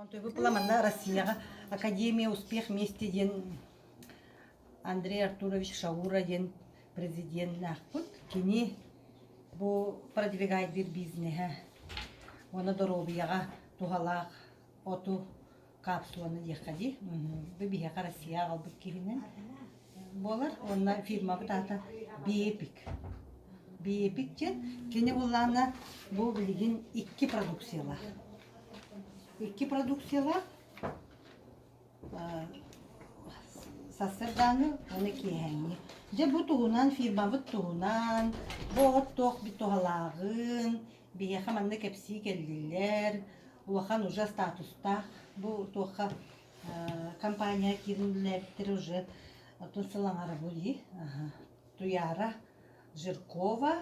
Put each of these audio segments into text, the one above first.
Онтуйбут була манна Россияҕа Академия успех вместе диэн Андрей Артурович Шаура диэн президеннаахпыт. Кини бу продвигайдыыр бизнеһэ уонна доруобуйаҕа туһалаах оту капсуланы диэххэ дии. Бу биһиэхэ Россия аҕалбыт киһинэн буолар. Уонна фирмабыт аата Биэпик. Биэпик диэн кини буллаана бу билигин икки продукциялаах. Икки продукциялаах сарсыардааҥы уонна киэһээҥҥи. Дьэ бу туһунан фирмабыт туһунан, бу от туох туһалааҕын биһиэхэ манна кэпсии кэллилэр. Улахан уже статустаах бу туохха компания киирэн үлэлээбиттэрэ уже оттон сыл аҥара бу дии. Туяра Жиркова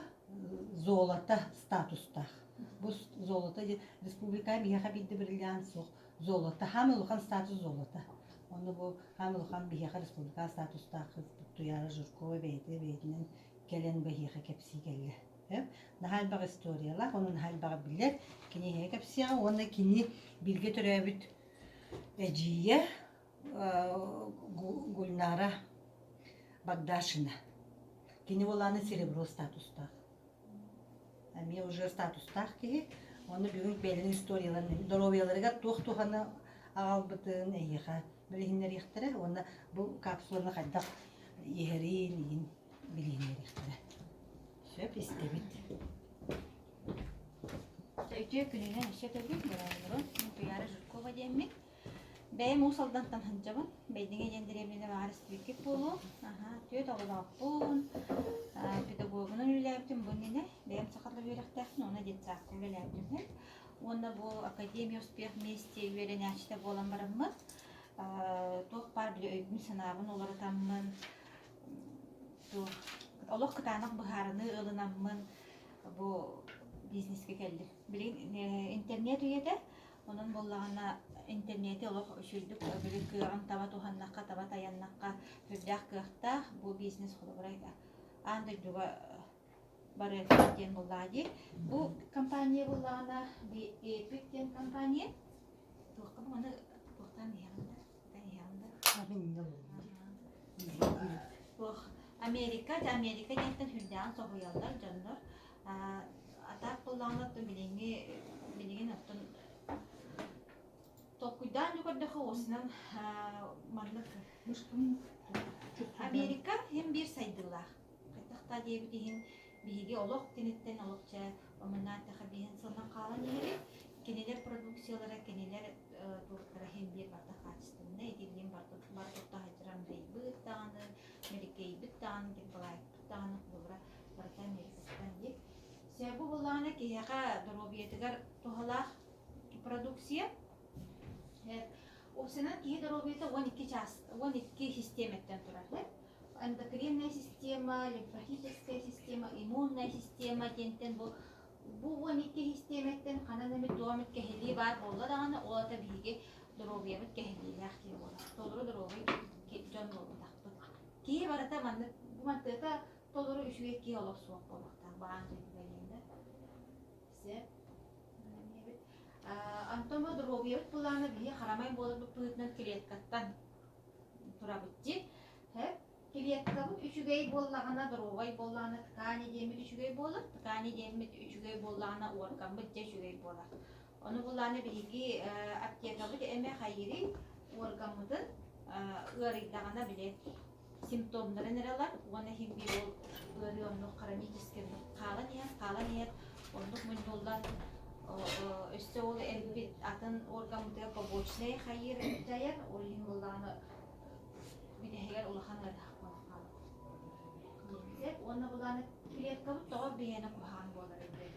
золото статустаах. Бу золото диэн республика биһиэхэ биирдэ бриллиант суох. Золото хаамай улахан статус золото. Онно бу хаамай улахан биһиэхэ республика статустаах кыыспыт Туяра Жиркова бэйэтэ бэйэтинэн кэлэн биһиэхэ кэпсии кэллэ. Наһаа элбэх историялаах, ону наһаа элбэҕи билэр. Кини эһиэхэ кэпсиэҕэ уонна кини бииргэ төрөөбүт эдьиийэ Гульнара Багдашина. Кини буолааны серебро статустаах. Эмиэ уже статустаах киһи. Онно бүгүн бэйэлэрин историяларын, доруобуйаларыгар туох туһаны аҕалбытын эйиэхэ билиһиннэриэхтэрэ уонна бу капсуланы хайдах иһэрин иһин билиһиннэриэхтэрэ. Сөп истэбит. Үтүө күнүнэн өссө төгүл дорооболорун. Мин Туяра Жиркова диэммин. Бэйэм Уус Алдантан сылдьабын. Бэйдиҥэ диэн дэриэбинэ баҕар истибиккит буолуо. Аһаа, түөрт оҕолоохпун. Педагогунан үлэлээбитим бу иннинэ. Бэйэм саха тыла үөрэхтээхпин уонна детсадка үлэлээбитим. Уонна бу Академия успех вместе үөрэнээччитэ буолан бараммын, туох баар били өйбүн-санаабын уларытаммын, туох олох кытаанах быһаарыныы ылынаммын бу бизнескэ кэллим. Билигин интернет үйэтэ Онон буоллаҕына интернети олох үчүгэйдик били кыаҕын таба туһаннахха, таба тайаннахха сүрдээх кыахтаах. Бу бизнес холобура аан дойдуга барыахтаах диэн буоллаҕа дии. Бу компания буоллаҕына Epic диэн компания. Туохха бу маны туохтаан иһэҕин да? Иһэҕин да? Туох Америка, Америка диэнтэн сүрдээҕин соһуйаллар дьоннор. Атаак буоллаҕына оттон билиҥҥи билигин оттон толкуйдаан да көрдөххө уосунан маннык Америка иһин биир сайдыылаах. Хайдах да диэбит иһин биһиги олох киниттэн олох чэ омуннаатаха биһин сылынан хаалан иһэбит. Кинилэр продукциялара, кинилэр туохтара иһин биир барыта качественнай, ити билигин барыта тутта сылдьар Андрейбыт даҕаны, Мэрикейбит даҕаны, Гербалайпыт даҕаны холобура барыта Америкаттан диир. Себу буоллаҕына киһиэхэ доруобуйатыгар туһалаах продукция. Уопсайынан киһи доруобуйата 12 час, 12 систиэмэттэн турар. Эндокринная система, лимфатическая система, иммунная система диэнтэн бу бу 12 систиэмэттэн ханан эмит туох эмит кэһиллии баар буолла даҕаны, ол ата биһиги доруобуйабыт кэһиллиилээх киһи буолар. Толору доруобуй дьон буолбатахпыт. Киһи барыта маннык бу мантыата толору үчүгэй киһи олох суох буолуохтаах баан дойдуга диэн Сөп. Антон бу доруобуйабыт былаана биһи харамай буоларбыт быһыытынан клеткаттан турабыт дии. Клеткабыт үчүгэй буоллаҕына, доруобай буоллаҕына, ткани диэммит үчүгэй буолар, ткани диэммит үчүгэй буоллаҕына, органбыт дьэ үчүгэй буолар. Ону булааны биһиги аптекабыт эмэ хайыырый, органмытын ыарыйдаҕына били симптомнарын эрэ ылар уонна иһин биир ол ыарыы оннук хронический хаалан иһэр, хаалан иһэр, оннук мунньуллан өссө ол эмпит атын органмытыгар побочнай хайыыр дьайар, ол иһин буоллаҕына бүтэһигэр улахан ыарыһах буолан хаалар. Уонна булааны клеткабыт тоҕо биһиэнэ куһаҕан буолар эбит.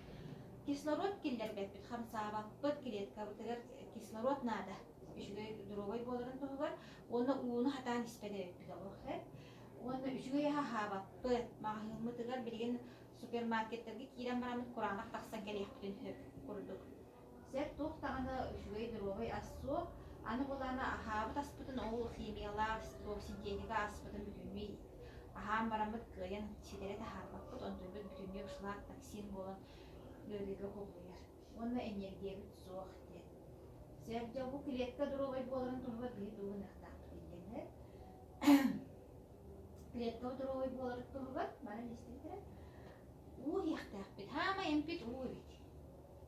Кислород киллэрбэппит, хамсаабаппыт, клеткабытыгар кислород наада. Үчүгэй доруобай буоларын туһугар уонна ууну хатаан испэт эбиппит олох Уонна үчүгэй аһы аһаабаппыт. Маҕаһыыммытыгар билигин супермаркеттарга киирэн бараммыт кураанах тахсан кэлиэхпитин сөп курдук. Сөп туох даҕаны үчүгэй доруобай ас суох. Аны булаана аһаабыт аспытын ол химиялаах, туох синтетика аспытын бүтүннүү аһаан бараммыт кыайан ситэри таһаарбаппыт, онтуйбут бүтүннүү шлак, токсин буолан ыарыыга кубулуйар. Уонна энергиябыт суох диэн. Сөп, дьэ бу клетка доруобай буоларын туһугар биһи тугу гыныахтаахпытый диэн Клетка доруобай буоларын туһугар баран истибиттэрэ уу иһиэхтээхпит. Хаамай эмпит уу эбит.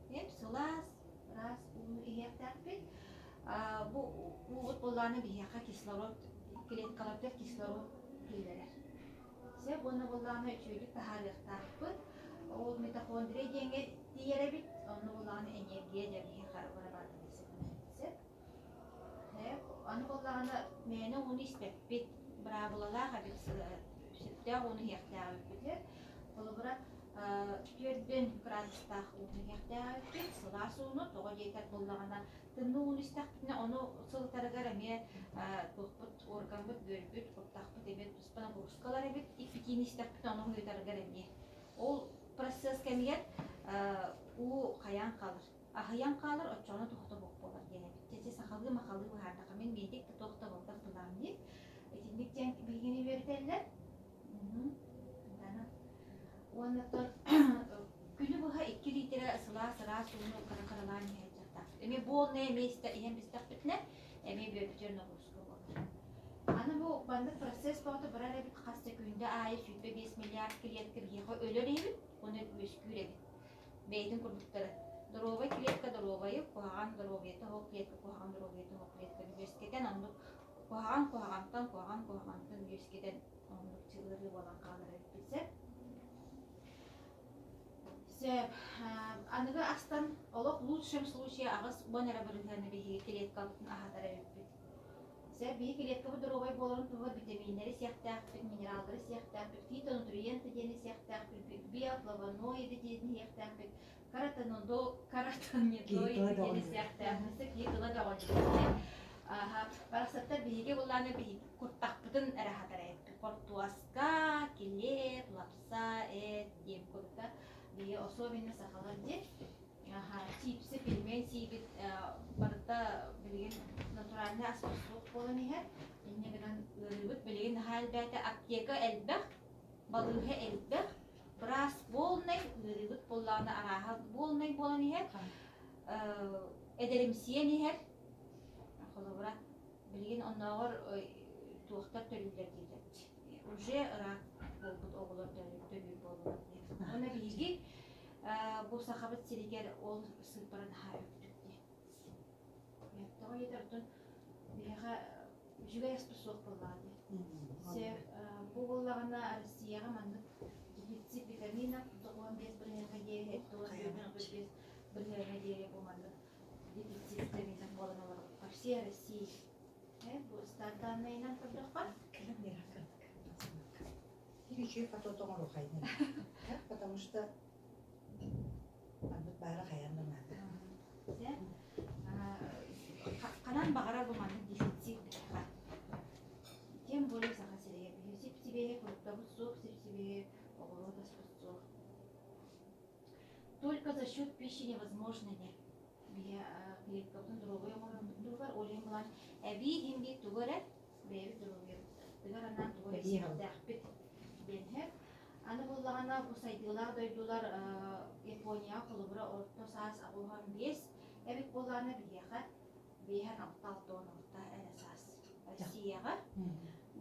Эмп сылаас, ыраас ууну иһиэхтээхпит. Бу уубут буоллаҕына биһиэхэ кислород, клеткаларга кислород киллэрэр. Сөп уонна буоллаҕына үчүгэйдик таһаарыахтаахпыт. Ол митохондрия диэҥҥэ тиийэр эбит. Онно буоллаҕына энергия дьэ биһиэхэ вырабатывается сөп. Аны буоллаҕына мээнэ ууну испэппит. Быраабылалаах эбит сөптөөх ууну иһиэхтээх эбиппит. Холобура, 4 градустаах ууну иһиэхтээх эбиппит. Сылаас ууну тоҕо диэтэр буоллаҕына тымныы ууну истэхпитинэ ону сылытарыгар эмиэ туохпут органбыт бүөрбүт куртахпыт эмиэ туспа нагрузкалар эбит иппитиини истэхпитинэ ону ыытарыгар эмиэ ол процесс кэмигэр уу хайаан хаалар аһыйан хаалар оччоҕуна туһата суох буолар диэн эбит чэ сахалыы махалыы быһаардаха мин медик да туох да буолбат былаан дии итинник диэн биһигини үөрэтэллэр уонна күнү быһа 2 литрэ сылаас ыраас ууну кыра-кыралаан иһэрдиэхтаахпыт. Эмиэ буолнай эмиэ иһэн бистэхпитинэ, эмиэ бүөбүтүөр ноҕурууска буолар. Аны бу маннык процесс бөҕөтө барар эбит хас секунда аайы 25 миллиард клетка биһиэхэ өлөр эбит уонна үөскүүр эбит. Бэйэтин курдуктары. Доруобай клетка доруобайы, куһаҕан доруобуйата суох клетка куһаҕан доруобуйата суох клетканы үөскэтэн, оннук куһаҕан куһаҕантан, куһаҕан куһаҕантан үөскэтэн оннук ыарыы буолан хаалар эбиппит сөп. Сөп. Аныгы астан олох лучшем случае 80 эрэ бырыһыаны биһиги клеткабытын аһатар эбиппит. Сөп, биһиги клеткабыт доруобай буоларын туһугар витаминнэри сиэхтээхпит, минераллары сиэхтээхпит, фитонутриенты диэни сиэхтээхпит, биофлавоноиды диэни сиэхтээхпит, каротиноиды диэни сиэхтээхпит, киһи тыла бөҕө Барахсаттар биһиги буллааны биһиги куртахпытын эрэ аһатар эбиппит. Хортуоска, килиэп, лапса, эт диэн курдук биһи особенно сахалар диэн чипсы, пельмень сиибит барыта билигин натуральный аспыт суох буолан иһэр. Инньэ гынан ыарыыбыт билигин наһаа элбээтэ. Аптека элбэх, балыыһа элбэх, быраас полный, ыарыыбыт буоллаҕына арааһа полный буолан иһэр. Эдэримсийэн иһэр. Холобура, билигин оннооҕор туохтар төрүүллэр дииллэр уже рак буолбут оҕолор төрүүр буоллулар диэн. Уонна биһиги бу Сахабыт сиригэр ол сыыппара наһаа үрдүк диэн. Тоҕо диэтэр оттон биһиэхэ үчүгэй аспыт суох буоллаҕа дии. Бу буоллаҕына Россияҕа маннык дефицит витаминов 95 бырыһыаҥҥа диэри, 95 бырыһыаҥҥа диэри бу маннык дефицит витаминов буолан олоробут по всей России. Бу стат данныйынан көрдөххө. Үчүгэй фото оҥоруохайдын. Потому что маннык баара хайаан да наада. Ханан баҕарар бу маннык дефицит биһиэхэ. Тем более Саха сиригэр биһиги сип-сибиэһэй фруктабыт суох, сип-сибиэһэй оҕуруот аспыт суох. Только за счет пищи невозможно диэн. Биһи клеткабытын доруобай оҥорорбутугар ол иһин булан эбии иһин биир тугу эрэ бэйэбит доруобуйабытыгар анаан тугу эрэ сиэхтээхпит диэн иһэр. Аны буоллаҕына бу сайдыылаах дойдулар Японияҕа холобура орто саас 85 эбит буоллаҕына биһиэхэ биэһэн алта алта алта эрэ саас Россияҕа.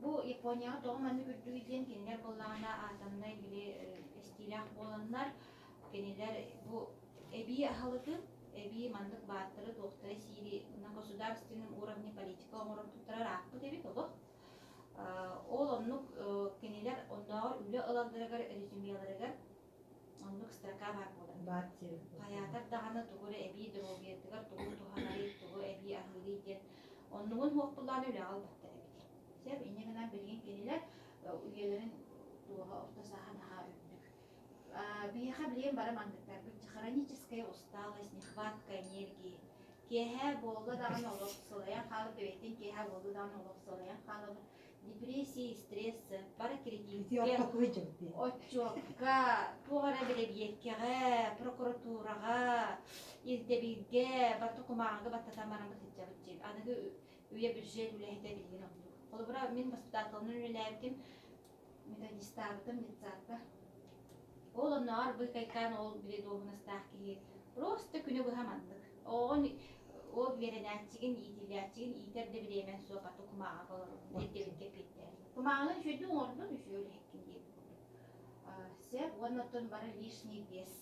Бу Японияҕа тоҕо маннык үрдүгүй диэн кинилэр буоллаҕына атомнай били эстиилээх буоланнар кинилэр бу эбии аһылыгы эбии маннык бааттары туохтары сиири на государственном уровне политика оҥорон туттарар ааппыт эбит олох. Ол оннук кинилэр оннооҕор үлэ ылалларыгар резюмеларыгар оннук строка баар буолар. Баар диэн. Хайаатар даҕаны тугу эрэ эбии доруобуйатыгар тугу туһанарый, тугу эбии аһыырый диэн оннугун суохпуллааны үлэҕэ ылбаттар эбит. Сөп, инньэ гынан билигин кинилэр үйэлэрин туоһа орто сааһа наһаа үрдүк. Биһиэхэ билигин бары манныктарбыт хроническая усталость, нехватка энергии. Киэһэ буолла даҕаны олох сылайан хаалып, бэйэтин киэһэ буолла даҕаны олох сылайан хаалабыт. Депрессия, стресс, бары Ити кредиткэ, ортоку дьылдыы. отчуокка, туох эрэ бэрэбиэркэҕэ, прокуратураҕа, ирдэбилгэ, барыта кумааҕыга баттатан бараммыт сылдьабыт дии. Аныгы үйэ бюджет үлэһитэ билигин оннук. Холобура, мин воспитателынан үлэлээбитим, методистаабытым детсадка. Ол оннооҕор быыкайкаан ол били дуоһунастаах киһи просто күнү быһа маннык. Оҕону Ол үөрэнээччигин, иитиллээччигин иитэр да бириэмэҥ суох, аты кумааҕыга олорорун ирдэбилгэ эппиэттээн. Кумааҕыны үчүгэйдик оҥордун, үчүгэй үлэһиккин диэбит курдук. Сөп уонна оттон бары лишний вес.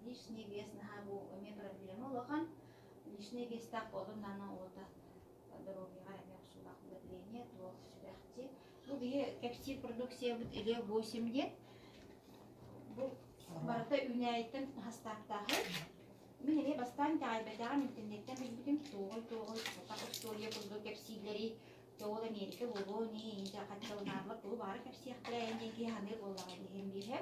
Лишний вес наһаа бу эмиэ проблема улахан. Лишний вестаах буоллун даҕаны уота доруобуйаҕа эмиэ охсуулаах давление, туох сүрэхчи. Бу биһи кэпсиир продукциябыт Иле 8 диэн. Бу барыта үүнээйиттэн хастааптааһы. Мин эмиэ бастаан итэҕэйбэтэҕим, интернеттэн билбитим, туоҕуй-туоҕуй, сатах устуоруйа курдук кэпсииллэрий, дьэ ол Эмиэрикэ буолуо ини, инчэ хаччалынаарлар тугу баара кэпсиэхтэрэ диэн киһи саныыр буоллаҕа иһин бииһэ.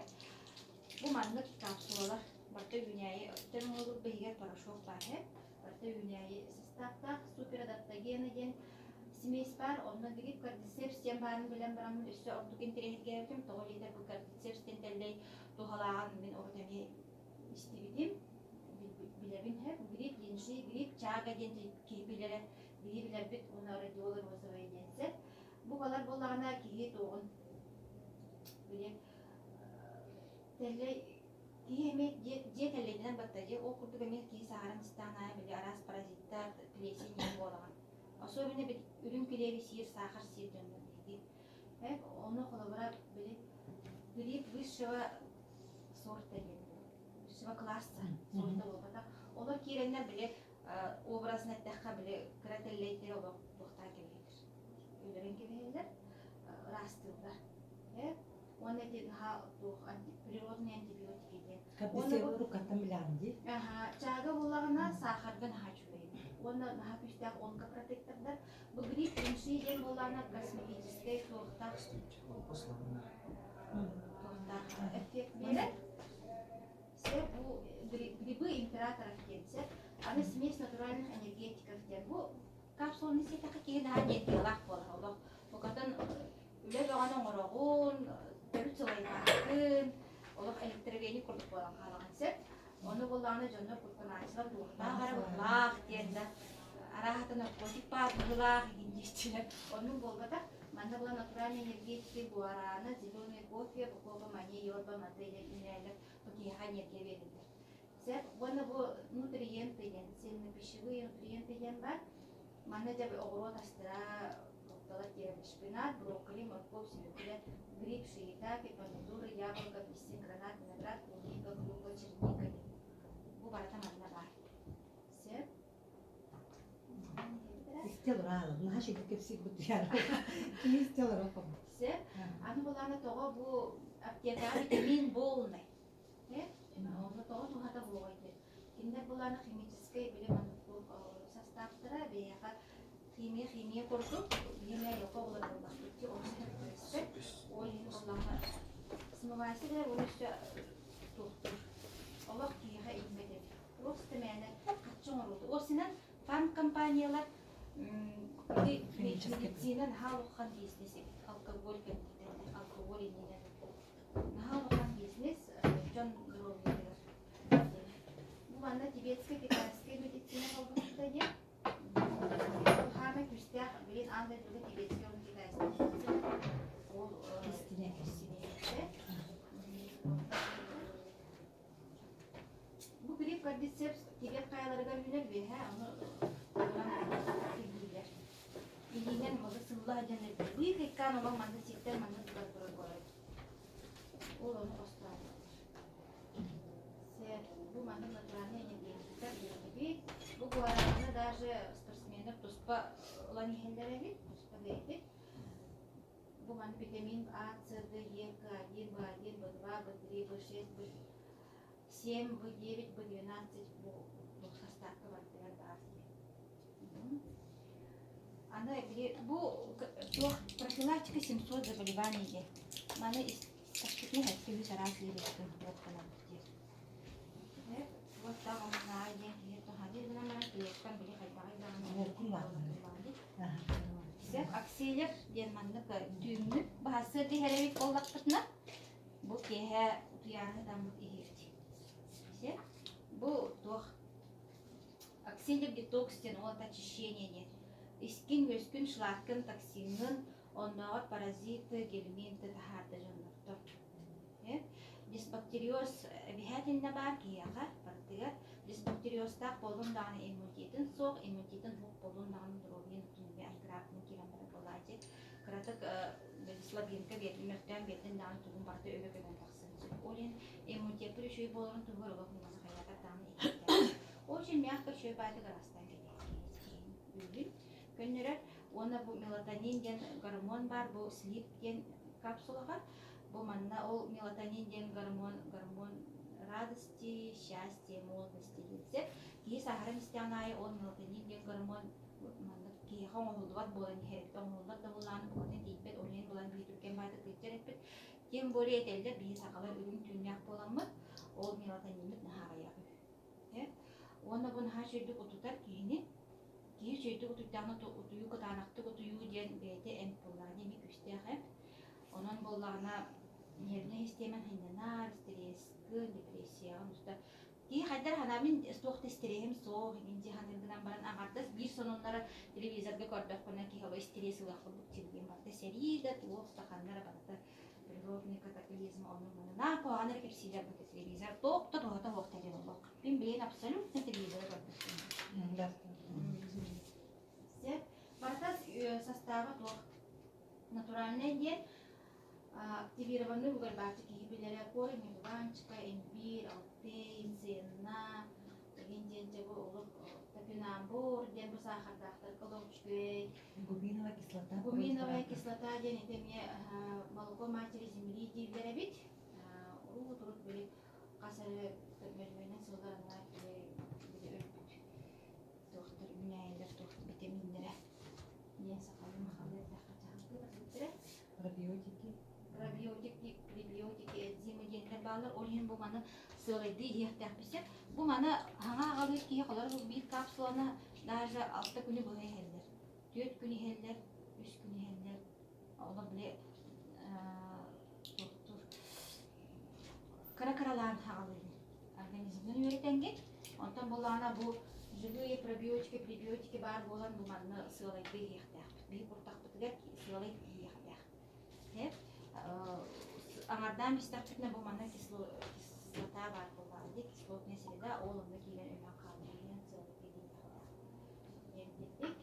Бу маннык капсулалар барыта үүнээйи өттөн оҥоһуллубут иһигэр порошок баар эһэ. Барыта үүнээйи састааптаах суперадаптогены диэн смесь баар, онно грипп кордицепс диэн баарын билэн бараммын өссө ордук интэриэһиргээбитим. Тоҕо диэтэр бу кордицепс диэн тэллэй туһалааҕын мин урут эмиэ истибитим, билэбин һэ. Грипп линши, грипп чага диэн киһи билэрэ, биһи билэрбит уонна радиола розовая диэн сөп. Бу балар буоллаҕына киһи туоҕун били тэллэй киһи эмиэ дьиэ тэллэйдэнэн батта дьиэ ол курдук эмиэ киһи саһаран истэҕин аайы били араас паразиттар, плесень диэн буолаҕын. Особенно үрүҥ килиэби сиир, саахар сиир дьоннор биһиги. Ону холобура били грипп высшего сорта диэн высшего класса сорта буолбатах. Олор киирэннэр били образно эттэххэ били кыра тэллэйдэри олох туохтаан кэбиһэллэр. Өлөрөн кэбиһэллэр, ыраастыыллар. Уонна ити наһаа туох природный антибиотики диэн. Уонна уруккаттан билэҕин дии. Чаага буоллаҕына саахарга наһаа үчүгэй. Уонна наһаа күүстээх онкопротектордар. Бу грипп линши диэн буоллаҕына косметическай туохтаах туохтаах эффект биэрэр. Все бу грибы императоров диэн сеп. Аны смесь натуральных энергетиков диэн. Бу капсуланы сиэтэххэ киһи наһаа энергиялаах буолар олох. Букатын үлэ бөҕөнү оҥороҕун, төрүт сылайбаккын, олох электровеник курдук буолан хаалаҕын сөп. Ону буоллаҕына дьоннор куттанааччылар туохтаах эрэ быһылаах диэн да арааһата наркотик баар быһылаах игин диэччилэр. Оннук буолбатах. Манна була натуральный энергетики, гуарана, зеленый кофе, кокоба, мани, йорба, мате диэн үүнээлэр бу киһиэхэ энергия биэрэллэр. Сөп. Уонна бу нутриенты диэн, цельнопищевые нутриенты диэн баар. Манна дьэ оҕуруот астара, фрукталар киирэр шпинат, брокколи, морковь, свекла, гриб, шиитаке, помидоры, яблоко, апельсин, гранат, виноград, клубника, клюква, черника диэн. Бу барыта манна баар. Сөп. Истэ олорон наһаа шигик кэпсиир бутуйар. Киһи истэ олорон Сөп. Аны булаана тоҕо бу аптекаҕа витамин полный. Онно тоҕо туһата буоҕай диэн. Кинилэр булаана химическэй били маннык састааптара биһиэхэ химия химия курдук биһиэмэ йоко булар буоллахпыт дии ол иһин ол иһин буоллаҕына смывайся дэр ол өссө туохтуур олох киһиэхэ иҥмэт эбит просто мээнэ хаччы оҥорууту уопсайынан фармкомпаниялар медицина наһаа улахан бизнес эбит алкоголь кэнниттэн алкоголь иннинэ наһаа улахан бизнес дьон доруобуйатыгар бу манна тибетскэй китайскай медицина холбоһукта диэн хаамай күүстээх билин аан дойдуга тибетскэй уонна китайскай медицина ол Истинэ. Бу грипп кордицепс Тибет хайаларыгар үүнэр үөһэ ону тигиилэр. Илиинэн малы сылла сылдьан быык иккаан олох манна ситтэр манна турар турар буолар. Ол ону хостоон Сэр, бу манна натуральный энергетиктар диэбит. Бу гуараны даже спортсменнар туспа ылан иһэллэр эбит, туспа бэйбит. Бу манна витамин А, С, Д, Е, К, 1, В1, В2, В3, В6, В7, В9, В12 бу састаапка барытыгар баар диэн. Аны бу туох профилактика 700 заболеваний диэн. Маны истэхпитинэ үс араас ыарыыттан уоттанабыт диэн. Уоттаах омунааҕа диэн киһи туһаныы гынан баран клеткам били хайдаҕый даҕаны Сеп акселер диэн маннык түүҥҥү баһассыар иһэр эбит буоллахпытына бу киэһэ утуйааны даммыт иһиэбит. Сеп бу туох акселер детокс диэн ол очищение диэн искин үөскүн шлаккын токсиҥҥын оннооҕор паразиты гельминты таһаарда дьоннортон дисбактериоз эбиһээтиннэ баар киһиэхэ барытыгар. Дисбактериозтаах буоллун даҕаны иммунитетын суох, иммунитетын суох буоллун даҕаны доруобуйан түмүгэ айгыраабытын киирэн барар буолааччы. Кыратык слабинка биэрдин, мөлтөөн биэрдин даҕаны тугун барыта өрө көбөн тахсан сөп. Ол иһин иммунитеппит үчүгэй буоларын туһугар олох муҥаса хайаатар даҕаны иһиэхтээх. Очень мягко үчүгэй баайдык ыраастаан кэлиэхтээх. Көннөрөр уонна бу мелатонин диэн гормон баар, бу слип диэн капсулаҕа. Бу манна ол мелатонин диэн гормон, гормон радости, счастья, молодости диэн Киһи сааһыран истэҕин аайы ол мелатонин диэн гормон маннык киһиэхэ оҥоһуллубат буолан иһэр эбит. Оҥоһуллар да буоллаҕына букатын тиийбэт, ол иһин булан биһи түргэн баайдык кырдьар эппит. Тем более этэллэр биһи сахалар үрүҥ түүннээх буоламмыт, ол мелатониммыт наһаа аҕыйах үһү. Уонна бу наһаа үчүгэйдик утутар киһини киһи үчүгэйдик утуйдаҕына утуйуу кытаанахтык утуйуу диэн бэйэтэ эмп буоллаҕына эмиэ күүстээх эмп. Онон буоллаҕына нервнэй систиэмэн сынньанар, стресскын, депрессияҕын устар. Киһи хайдар санаа мин суох да стреһим суох иҥин дии саныыр гынан баран аҥардас биир сонуннары телевизорга көрдөххүнэ киһи олох стресс ылыах курдук чилийэн барда сэрии да туох да ханна эрэ барыта природный катаклизм онну-маны наар куһаҕан эрэ кэпсиилэр бу телевизор туох да туһата суох тэрил олох. Мин билигин абсолютно телевизоры көрбөппүн. Барыта состава туох натуральный диэн активированный угольбааччы киһи билэрэ корень одуванчика, имбирь, алтей, цена, игин диэн дьэ бу олох топинамбур диэн бу саахардаахтарга олох үчүгэй. Гуминовая кислота. Гуминовая кислота диэн ити эмиэ молоко матери земли дииллэр эбит. Урут-урут били хас эрэ мөлүйүөнүнэн сыллар аннаа били өлбүт туохтар үүнээйилэр туох битэмииннэрэ диэн сахалыы махалыы эттэххэ чаһылгы Пробиотики. Пробиотики, пребиотики, энзимы диэннэр бааллар. Ол иһин бу маны сыалайдыы иһиэхтээхпит сөп. Бу маны хаҥа аҕалыыр киһи холор биир капсуланы даже алта күнү быһа иһэллэр. Түөрт күн иһэллэр, үс күн иһэллэр. Олор били туохтуур кыра-кыралаан хаҕалыыр. Организмын үөрэтэҥҥит. Онтон буоллаҕына бу живые пробиотики, пребиотики баар буолан бу манна сыалайдыы иһиэхтээхпит. Биһи куртахпытыгар сыалай тиийиэхтээх. Аҥардаан истэхпитинэ бу манна кислота баар буоллаҕа дии, кислотная среда, ол онно киирэн өлөн хаалар диэн сыалайдыы тиийиэхтээх. Диэн диэбик.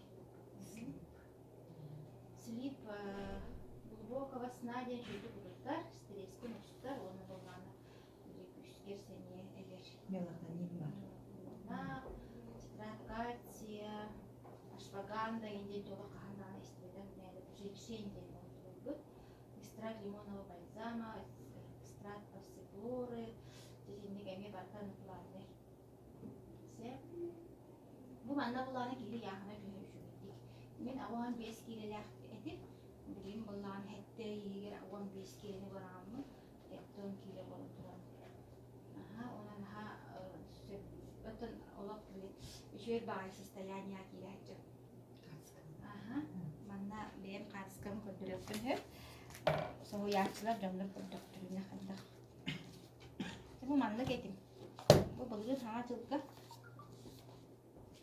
Слип глубокого сна диэн үчүгэйдик утутар, стресскин устар уонна буоллаҕына күүскэр сэниэ эбэр. Мелатонин бар. Уонна цитрат кальция, ашваганда диэн туох хаһан даҕаны истибэтэх женьшень диэн оҥорбут. Экстракт лимонного бальзама, экстракт пассифлоры, итинник эмиэ барыта натуральнай. Бу манна булааны киһи ыйааһына түһэр үчүгэйдик. Мин 85 киилэлээх этим. Билигин буоллаҕына сэттэ ый иһигэр 15 киилэни быраҕаммын, 70 киилэ буолан турабын. Аһа, онон наһаа сөп. Оттон олох били үчүгэй баҕайы состояниеҕа киирэ сылдьабын. Аһа, манна бэйэм хаартыскабын көрдөрүөхпүн сөп. Соһуйааччылар дьоннор көрдөхтөрүнэ хайдах. Бу маннык этим. Бу былырыын саҥа дьылга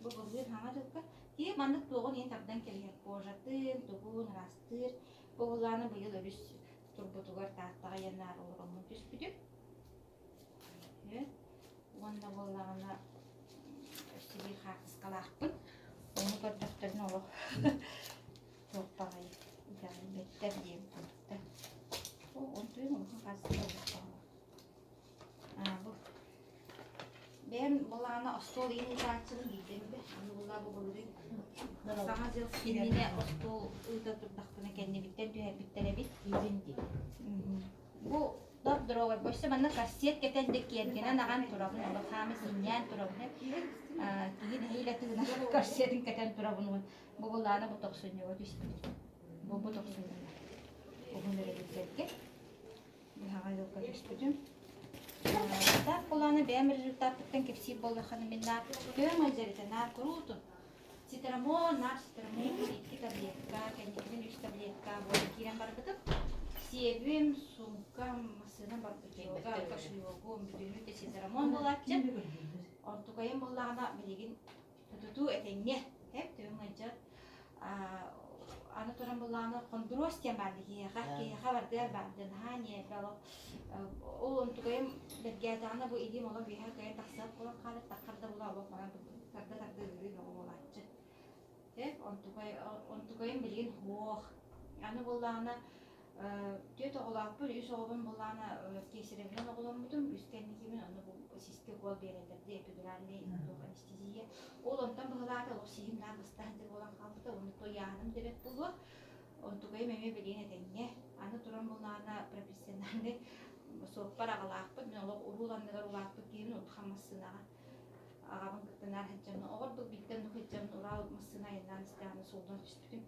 бу былырыын саҥа дьылга киһи маннык туоҕун иһин тардан кэбиһэр кожатын, тугун ыраастыыр. Бу былааны быйыл өрүс турбутугар Тааттаҕа айаннаары олороммун түспүтүм. Уонна буоллаҕына өссө биир хаартыскалаахпын. Ону көрдөхтөрүнэ олох туох баҕайы итэҕэйбэттэр диэбит курдуктар. Онтуйум улахан хаартыска олохтооҕо. Бу бэйэм былаана остуол иһин ыытааччыбын биирдэ эмитэ. Аны булла бу былырыын Саҥа дьыл иннинэ остуол ыыта турдахпына кэннибиттэн түһэрбиттэр эбит. Бу доп-доруобай. Өссө манна корсет кэтэн да киэргэнэн аҕан турабын, олох хаама синньээн турабын. Киһи нэһиилэ тыынар корсетын кэтэн турабын. Бу былаана бу тохсунньуга түспүт. Бу бу тохсунньуга. Уһун өрөбүллэргэ. Быһаҕа ыалга түспүтүм. Так булааны бэйэм результаппыттан кэпсиир буоллаххына мин наар төһө мэлдьэритэ наар куруутун цитрамон, наар цитрамон икки таблетка, кэнникинэн үс таблетка буолан киирэн барбытым. Сиэбим, суумкам, массыынам барбычога, кошелегум, бүтүннүү да цитрамон буолааччы. Онтукайым буоллаҕына билигин тутуу этэҥҥэ, эп төһөҥ ыалдьар. Аны туран буллаҕына хондуруос диэн баар киһиэхэ, киһиэхэ бардыар баар диэн наһаа ньиэрбэ олох. Ол онтукайым бэргээтэҕинэ бу илиим олох үөһэ кыайан тахсыах буолан хаалар, таххар да була олох баран тарда тарда ыарыы бөҕө буолааччы. Сөп, онтукай онтукайым билигин суох. Аны буоллаҕына түөрт оҕолоохпун, үс оҕобун буоллаҕына кесаревынан оҕоломмутум, үс кэнникибин ону бу сискэ укол биэрэллэр дии эпидуральный туох анестезия. Ол онтон быһылаата олох сиһим наар быста сылдьар буолан хаалбыта, уонна туойааһыным да бэрт буолуо. Онтукайым эмиэ билигин этэҥҥэ. Аны туран буоллаҕына профессиональный суоппар аҕалаахпыт, мин олох уруул анныгар улааппыт киһибин улахан массыынаҕа аҕабын кытта наар сылдьаммын, оҕордук биирдэ оннук сылдьаммын Урал массыына айаннаан истэҕинэ суолтан түспүтүм.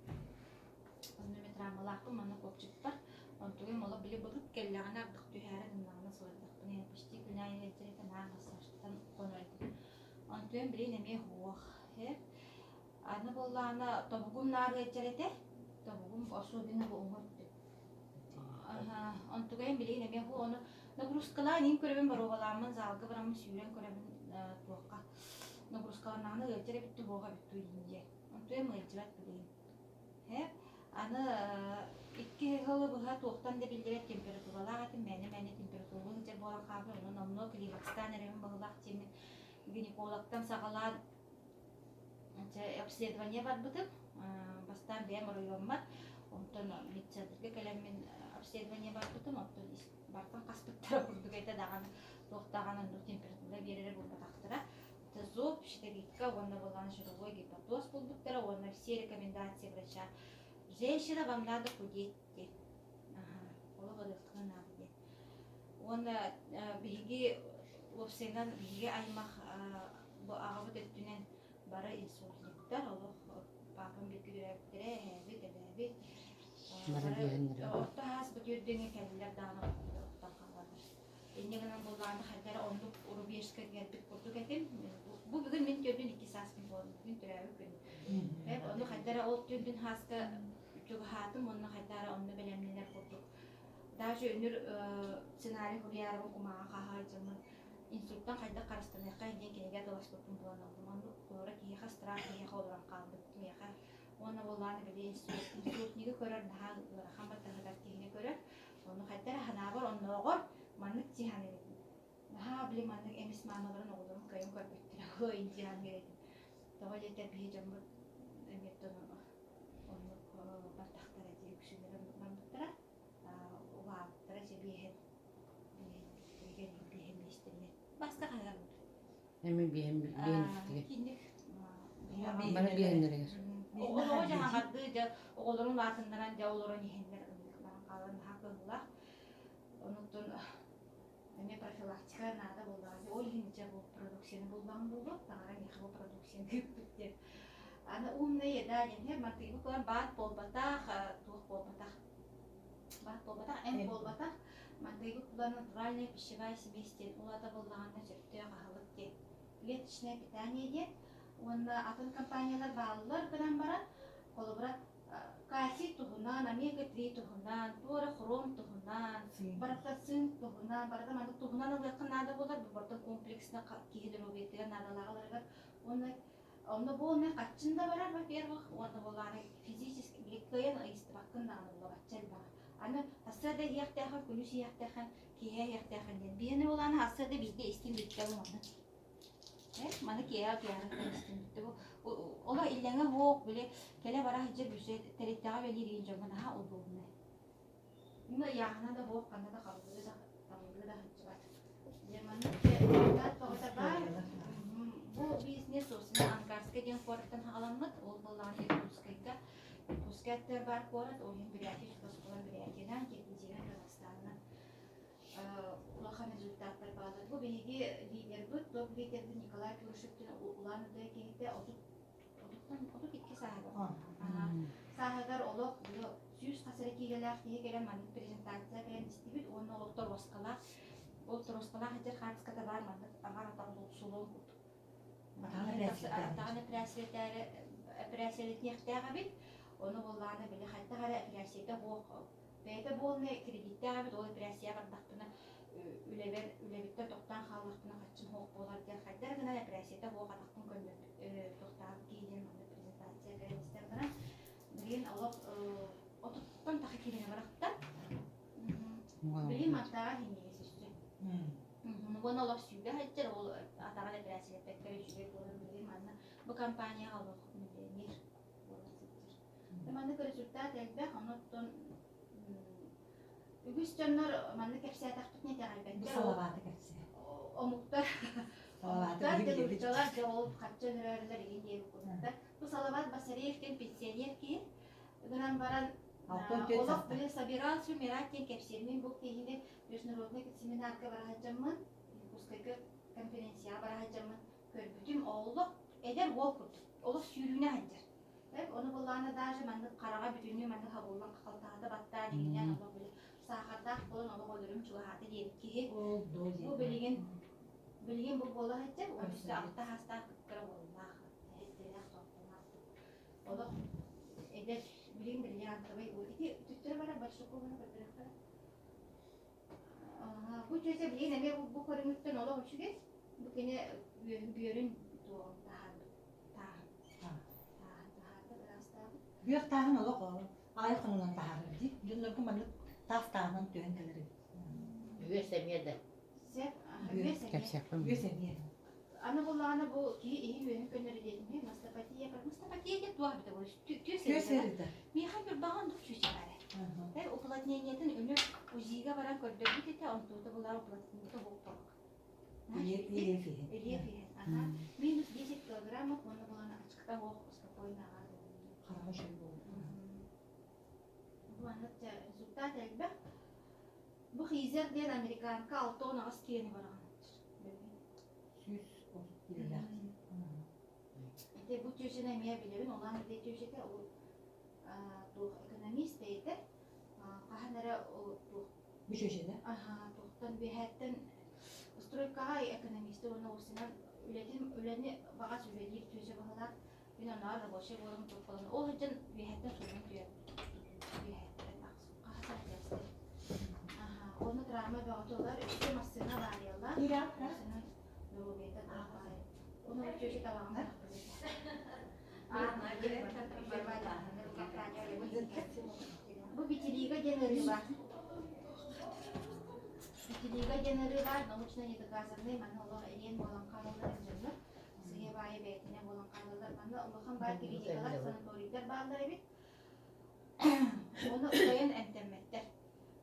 Онно эмэ травмалаахпын, манна куопчуппар. Онтугум олох били былыт кэллэҕинэ ардах түһээри гыннаҕына сылайдахпына иһэн почти күн аайы сылдьар этэ наар массажтан хонор этим. Онтуйам билигин эмиэ суох. Аны буоллаҕына тобугум наар ыалдьар этэ. Тобугум особенно бу уҥа өттүн. Онтугайым билигин эмиэ бу ону нагрузкалаан иин көрөбүн боруобалааммын залга бараммын сүүрэн көрөбүн туохха нагрузкаланнаҕына ыалдьар эбит дуу суох эбит дуу диэн дьэ. Онтуйам ыалдьыбат билигин. Аны икки сылы быһа туохтан да биллибэт температуралаах этим, мээнэ-мээнэ температуралыы сылдьар буолан хаалбын, онон номнуо климакстаан эрэбин быһыылаах диэммин гинекологтан саҕалаан обследование барбытым. Бастаан бэйэм оройуоммар, онтон медцентрга кэлэммин обследование барбытым, оттон бартан хаспыттара курдук этэ даҕаны, туох даҕаны оннук температура биэрэрэ буолбатахтара. Зоб, щитовидка уонна буоллаҕына жировой гепатоз булбуттара уонна все рекомендации врача. Женщина, вам надо худеть диэн. Олох ырыаххына наада диэн. Уонна биһиги уопсайынан биһиги аймах бу аҕабыт өттүнэн бары инсультниктар, олох папам бииргэ төрөөбүттэрэ, эһээбит, эбээбит. Орто ааспыт үрдүҥҥэ кэллилэр даҕаны оттон хаалаллар. Инньэ гынан буоллаҕына хайдах эрэ оннук рубежка кэлбит курдук этим. Бу бүгүн мин төрдүн икки сааспын буоллум. Бүгүн төрөөбүт күнүм. Ону хайдах эрэ ол төрдүн сааска чугаһаатым уонна хайдах эрэ онно бэлэмнэнэр курдук. Даже үнүр сценарий суруйаарыбын кумааҕы хаһа дьоммун инсульттан хайдах харыстаныахха диэн кинигэ атыыласпыппын булан ыллым. Оннук туора киһиэхэ страх киһиэхэ олорон хаалбыт миэхэ. Уонна буоллаҕына били инсультниги көрөр наһаа ыарахан баттаһытар киһини көрөр. Ону хайдах эрэ санаабар оннооҕор маннык дии саныыр этим. Наһаа били маннык эмис маамаларын оҕолорун кыайан көрбөттөрө ой дии саныыр этим. Тоҕо диэтэр биһи дьоммут эмиэ оннук бардахтара дии үксүлэрэ оннук барбыттара. Убаабыттара дьэ биэһэн биэһэн биэһэн биэстэринэн. Баста хаһыарбыт. Эми биэһэн биэһэн Кинник Бары биэһэннэригэр. Оҕолоро дьаһаҕардыы дьэ оҕолорун улаатыннаран дьэ олорон иһэннэр ыннык баран хаалан наһаа кыһыылаах. Онуттан эмиэ профилактика наада буоллаҕа дии. Ол иһин дьэ бу продукцияны буллаҕым буолуо. Таҥара миэхэ бу продукцияны ыыппыт диэн. Аны умная еда диэн мантыйбыт кылан баат буолбатах, туох буолбатах. Баат буолбатах, эм буолбатах. Мантыйбыт булан натуральная пищевая смесь диэн улаата буоллаҕына сөптөөх аһылык диэн. Клеточное питание диэн уонна атын компаниялар бааллар гынан баран, холобура, кальций туһунан, омега-3 туһунан, туора хром туһунан, барыта цинк туһунан, барыта маннык туһунан ылыахха наада буолар, бу барыта комплексно киһи доруобуйатыгар наадалааҕыларыгар уонна онно буолмай хаччын да барар, во-первых, уонна буоллаҕына физически били кыайан ыйыстыбаккын даҕаны буолабачча элбэҕи. Аны сарсыарда иһиэхтээххин, күнүс иһиэхтээххин, киэһэ иһиэхтээххин диэн. Биһини буоллаҕына сарсыарда биирдэ истин бүттэ бу маны. Маны киэһэ киэһэ истин бүттэ бу. Оло иллэҥэ суох, били кэлэ-бара сылдьар бүсэ тэрилтэҕэ үлэлиир иһин дьоҥҥо наһаа удобнай. Инна ыйааһына да суох, ханна да халлыы да табыллыы да сылдьыбат. Дьэ маннык тоҕото баар. Бу бизнес, собственно, Ангарскай диэн куораттан саҕаламмыт. Ол буоллаҕына Иркутскайга Иркутскай аттыгар баар куорат, ол иһин Бурятия чугас буолан Бурятиянан, Киргизиянан, Казахстанынан улахан результаттар бааллар. Бу биһиги лидербыт, топ-лидербит Николай Турышевтин Улан-Удэ киһитэ 32 сааһыгар. Сааһыгар олох 100 хас эрэ киилэлээх киһи кэлэн маннык презентация кэлэн истибит уонна олох торуоскалаах ол торуоскалаах сылдьар хаартыската баар маннык аҥар атах сулуон курдук. Атаҕын эпэрээссийэлэтиэхтээх эбит. Ону буоллаҕына били хайдах эрэ эпэрээссийэтэ суох бэйэтэ буолнай кредиттээх эбит ол эпэрээссийэ бардахпына үлэбэр үлэбиттэн тохтоон хааллахпына хаччым суох буолар диэн хайдах гынан эпэрээссийэтэ суох атахпын көннөрбүт тохтообут киһи диэн маннык презентация кэлэн истэн баран билигин олох олох сүүрэ сылдьар, ол атаҕын эпэрээссийэлэппэккэ үчүгэй буолан билигин манна бу компанияҕа олох миллионер буола сылдьар. Маннык результат элбэх, онон үгүс дьоннор маннык кэпсээтэхпитинэ итэҕэйбэттэр. Бу салаваты кэпсээ. Омуктар омуктар дьэ нууччалар дьэ ол харчы өлөрөөрүлэр игин диэбит курдуктар. Бу Салават Басареев диэн пенсионер киһи гынан баран олох били собирался умирать диэн кэпсиирмин бу киһини международный семинарга бара сылдьаммын Якутскайга конференцияҕа бара сылдьаммын көрбүтүм олох эдэр уол курдук олох сүүрүүнэ сылдьар. Ону былаана даже маннык хараҕа бүтүннүү маннык хабыллан халтаһата баттаан иҥинэн олох били саахардаах буолан олох өлөрүм чугаһаата диэбит киһи. Бу билигин билигин бу буола сылдьар 36 саастаах кыра уоллаах эһэттээх тоттонаах олох эдэр билигин бриллиантовый ити түттэрэ барар Большакованы көрдөрөхтөрө. Бу чүөсэ билигин эмиэ бу көрүҥүттэн олох үчүгэй. Бу кини бүөрүн туоҕун таһаарбыт. Тааһын. Тааһын таһаарбыт, ыраастаабыт. Бүөр тааһын олох аҕай хонунан таһаарар дии. Дьоннорго маннык таас тааһынан түһэн кэлэр эбит. Үөс эмиэ да. Сеп, үөс эмиэ. Үөс эмиэ. Аны буллаҕына бу киһи иһин үөһүн көннөрү диэтим мастопатия мастопатия диэн туох эбитэ буолуо түөс Түөс эритэ. Миэхэ Ньурбаҕа оннук чүүчэ баара. Эр уплотнениетын үнү УЗИга баран көрдөрбүт этэ, онтуота булар уплотнениета буолбут. Рельеф иһин. Рельеф иһин. Ага. Минус 10 килограммов уонна булан ачыкта оох спокойно аҕа. Хараҕа үчүгэй буолбут. Бу маннык результат элбэх. Бу Хизер диэн американка 68 киилэни бараҕан 130 киилэлээх. Ити бу түөсэни эмиэ билэбин, улаан ити түөсэтэ ол туох экономист бэйэтэ хаһан эрэ туох Бу түөсэтэ? Аха, туохтан үөһээттэн стройкаҕа экономисты уонна уопсайынан үлэтин үлэни баҕас үлэлиир түөсэ быһыылаах. Мин оннооҕор рабочай буолан туох ол сылдьан үөһээттэн суруйан түһэр үөһээттэн хаһа саатыастар. Аха, уонна травма бөҕөтө ылар, өссө массыына авариялаах. Массыына доруобуйата баҕайы. Уонна түөсэ табаҕынан Бу Витилиго диэн ырыы баар. Витилиго диэн ырыы баар, научно недоказанный, манна олох эриэн буолан хаалаллар дьоннор. Сыыйа баайы бэйэтинэн буолан хаалаллар. Манна улахан баар клиникалар, санаторийдар бааллар эбит. Ону утуйан эмтэммэттэр.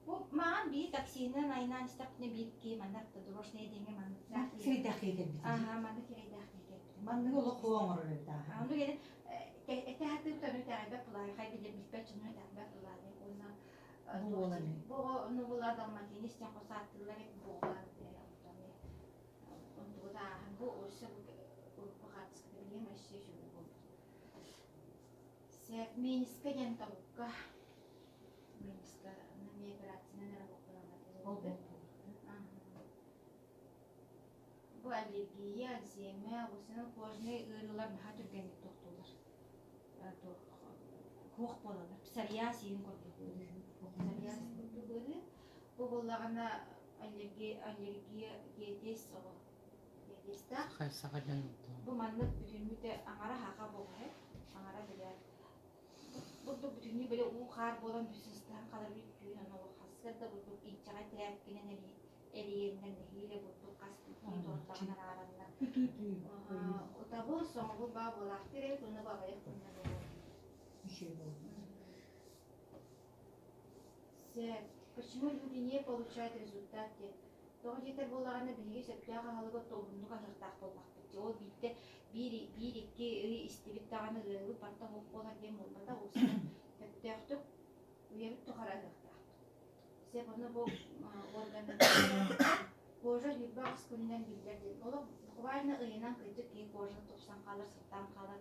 Бу маҕан биир таксинан айнаан истэхпинэ биир киһи манна автодорожная диэҥҥэ манныктаах Сирэйдээх киһи кэлбит. Аха, маннык сирэйдээх киһи кэлбит. Манныгы олох хуо оҥорор эбит ааха. Ону кэлин этэ сатыыр ону итэҕэйбэт булаайы хай билэр билбэт дьону итэҕэйбэт булаайы уонна Бу уола эмиэ. Бу ону булаа далматинис диэн хос ааттыыллар эбит бу оҕолор онтугу ааһан бу өссө урукку хаартыската билиэм өссө үчүгэй буолбут. Сеп Минска диэн тобукка Минска эмиэ операциянан эрэ Ол боппуналлар. Бу аллергия, экзема, осынан кожный ыарыылар наһаа түргэнник тохтууллар. Туох буолаллар? Псориаз иһин курдук. Псориаз курдук ыарыы. Бу буоллаҕына аллергия, аллергия диатез оҕо диатезтаах. Саха дьон Бу маннык бүтүннүүтэ аҥара хаха буолуо, аҥара билэр. Бурдук бүтүннүү били уу-хаар буолан сыстаһан халар түүн аны хассыар да бурдук инчэҕэй тирээпкинэн эрийэннэр нэһиилэ бурдук хас түүн туортаҕын араараннар. Утабыл соҥобул баа буолаахтыыр эбит уонна бу аҕыйах күннэр буолуо. Сөп. Почему люди не получают результат диэн Тоҕо диэтэр буоллаҕына биһиги сөптөөх аһылыгы уһуннук аһыахтаах буоллахпыт. Ол биирдэ биир, биир-икки ый истибит даҕаны ыарыыбыт барыта суох буолар диэн буолбатах. Уустук сөптөөхтүк үйэбит тухары аһыахтаахпыт. Сөп ону бу органнар кожа 28 күнүнэн биллэр диэн. Олох буквально ыйынан кырдьык киһи кожата тупсан хаалар, сыттаан хаалар,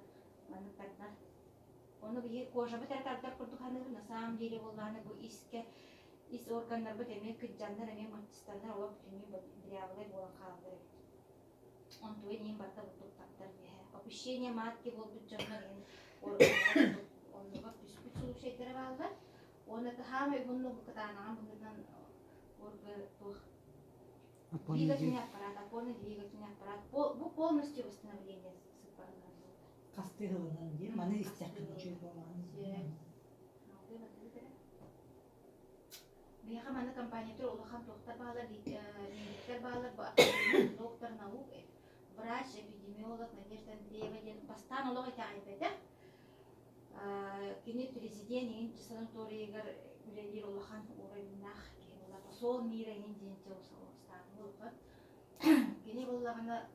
маннык тардар. Ону биһиги кожабыт эрэ тардар курдук саныыбын, на самом деле буоллаҕына бу искэ ис органнарбыт эмиэ кырдьаннар, эмиэ маччыстаннар олох бүтүннүү дырявлай буолан хаалаллар эбит. Онтуга иин барыта бурдук тардар үөһэ. Опущение матки буолбут дьоннор иһин органнара оннугар түспүт случайдара бааллар. Уонна хаамай уһуннук бу кытаанаҕын быһыытынан орга туох двигательный аппарат, опорный двигательный аппарат, бу полностью восстановление сыппарынан буолар. Хастыы сылынан диир, маны истэххинэ үчүгэй буолаҕын. Биһиэхэ манна компаниятыгар улахан туохтар бааллар, медиктэр бааллар, бу доктор наук, врач, эпидемиолог Надежда Андреева диэн бастаан олох итэҕэйбэтэх. Кини президент иҥин санаторийыгар үлэлиир улахан уровеннаах киһи буолла. Посол мира иҥин диэн статуһу улахан. Кини буоллаҕына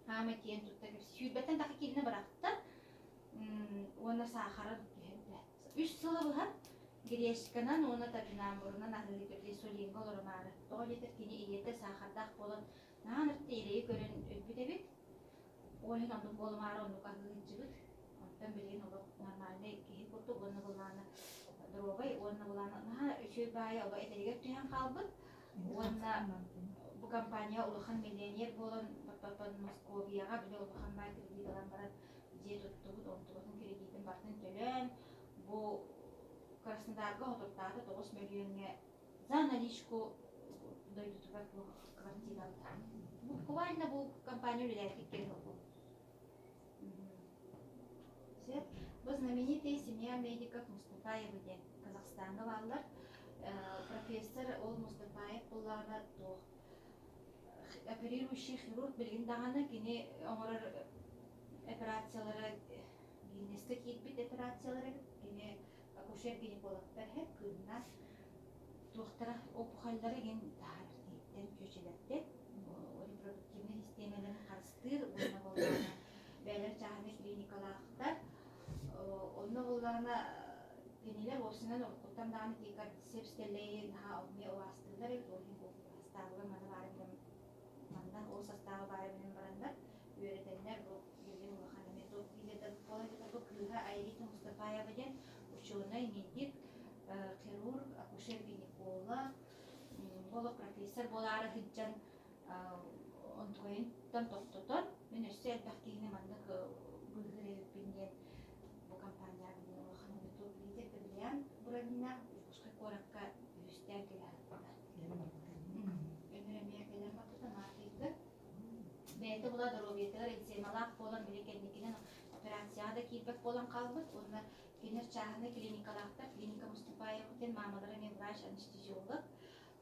хаама киэн тутта кэпсии. Сүүрбэттэн тахса киилэни бырахта уонна саахара түһэрдэ. Үс сылы быһа гречканан уонна топинамбурунан аһыы инсулиҥҥа олорумаары. Тоҕо диэтэр кини ийэтэ саахардаах буолан наһаа ынырык эрэйи көрөн өлбүт эбит. Ол иһин оннук буолумаары оннук аһыы сылдьыбыт. Онтон билигин олох нормальнай киһи курдук уонна былаана доруобай уонна былаана наһаа үчүгэй баайа олох этэригэр түһэн хаалбыт. Уонна бу компания улахан миллионер буолан Москвияҕа били улахан баай кредит ылан баран дьиэ туттубут, онтубутун кредитин барытын төлөөн, бу Краснодарга хотурдаата 9 мөлүйүөҥҥэ за наличку дойдутугар туох квартира ылта. Буквально бу компания үлэлээбит киһи ол. Сөп. Бу знаменитая семья медиков Мустафаевы диэн Казахстаҥҥа бааллар. Профессор ол Мустафаев буоллаҕына туох оперирующий хирург билигин даҕаны кини оҥорор операциялара Гиннескэ киирбит операциялар эбит. Кини акушер-гинекологтар иһэр кыыннар туохтара опухоллары иҥин таһаарар киһиттэн чүөчэлэртэн репродуктивнай систиэмэлэрин харыстыыр уонна буоллаҕына бэйэлэрэ чааһынай клиникалаахтар. Онно буоллаҕына кинилэр уопсайынан уруккуттан даҕаны ити кордицепс дэлэйи наһаа эмиэ убаастыыллар эбит. Ол иһин бу састаабыгар маны баара билэн манна ол састааба баара билэн бараннар үөрэтэннэр бу билигин улахан эмиэ топ лидердэр буолан бу кыыһа Айрита Мустафаева диэн учуонай, медик, хирург, акушер-гинеколог, олох профессор буолаары сылдьан онтукайыттан тохтотон мин өссө элбэх киһини маннык быыһыыр эбиппин диэн бу компанияҕа билигин улахан топ лидер бриллиант уровеннаах Дьокуускай куоракка үһүстээн кэлэ сырытта. Өмүр эмиэ кэлэн барбыта Маартыйга. Бэйэтэ була доруобуйатыгар экземалаах буолан били кэнникинэн операцияҕа да киирбэт буолан хаалбыт уонна кинилэр чааһынай клиникалаахтар. Клиника Мустафаева диэн маамалара эмиэ врач-анестезиолог.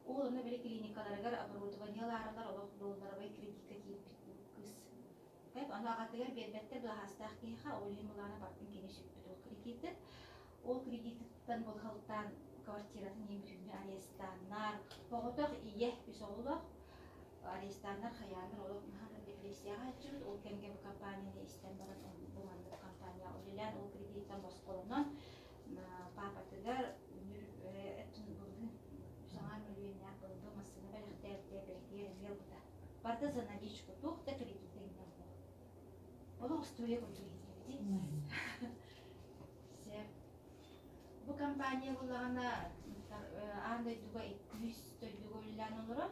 Ол онно били клиникаларыгар оборудование ылаарылар олох долларовай кредикка киирбит кыыс. Тэп аны аҕатыгар биэрбэттэр былаһаастаах киһиэхэ, ол иһин былаана бартын кини сүппүт ол кредиты. Ол кредитыттан былһалтаан квартиратын иһин бүтүннүү арестааннар, оҕотох ийэ үс оҕолоох арестааннар хайааннар олох наһаа депрессияҕа сылдьыбыт. Ол кэмҥэ бу компанияны истэн баран бу маннык компанияҕа үлэлээн ол кредиттэн босхолонон паапатыгар үнүр саҥа мөлүйүөннээх былыргы массыына бэлэхтээбитэ бэлиэр эмиэ ылбыта. Барыта за наличку, туох да кредитэ иҥнэ суох. Олох история курдук иһиллибитий. Сөп. Бу компания буллаҕына аан дойдуга 200 дойдуга үлэлээн олорор.